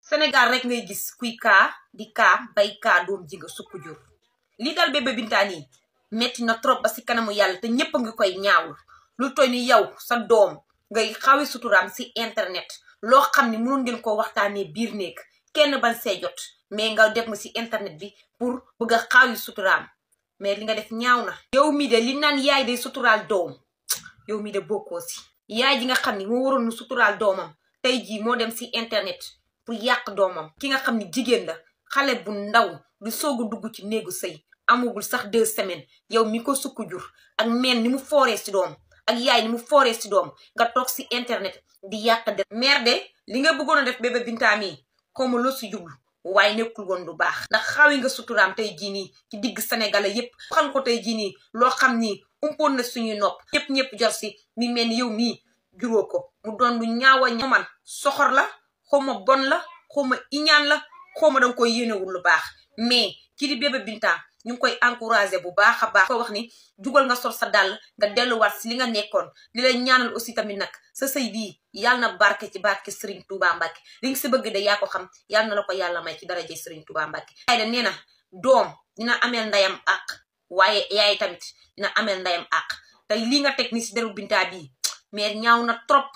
Sénégal rek ngay gis kuy kaa di kaa bay kaa doom ji nga sukk jur li dal bébé Binta nii metti na trop ba si kanamu yàlla te ñépp a ngi koy ñaawul lu toy ni yow sa doom ngay xawi suturaam si internet loo xam ni mënoon ngeen ko waxtaanee biir néeg kenn ban see jot mais nga def ma si internet bi pour bëgg a xawi suturaam mais li nga def ñaaw na. yow mi de li naan yaay day suturaal doom yow mi de bokkoo si yaay ji nga xam ni moo waroon nu suturaal doomam tey jii moo dem si internet pour yàq doomam. ki nga xam ni jigéen la xale bu ndaw di soog a dugg ci néegu sëy amagul sax 2 semaines yow mi ko sukk jur ak meen ni mu fooree si doom ak yaay ni mu fooree si doom nga toog si internet di yàq de mère de li nga bëggoon a def bébé Binta mi comme loo si jublu waaye nekkul woon lu baax ndax xawi nga suturaam tey jii nii ci digg sénégalais yépp xam ko tey jii nii loo xam ni umpoon na suñuy nopp ñëpp jot si mi mel ni yow mii juróo ko mu doon lu ñaawa man soxor la xawma bon la xawma iñaan la xawma danga koy yéenewul lu baax mais ci di bébé Binta ñu ngi koy encouragé bu baax a baax ko wax ni jugal nga sol sa dàll nga delluwaat si li nga nekkoon di lay ñaanal aussi tamit nag sa sëy bii yàlla na barke ci barke Serigne Touba Mbacke li nga si bëgg de yaa ko xam yàlla na la ko yàlla may ci daraje Serigne Touba Mbacke. yaay da nee na doom dina ameel ndayam àq waaye yaay tamit dina ameel ndayam àq te lii nga teg ni si deru Binta bii mais ñaaw na trop.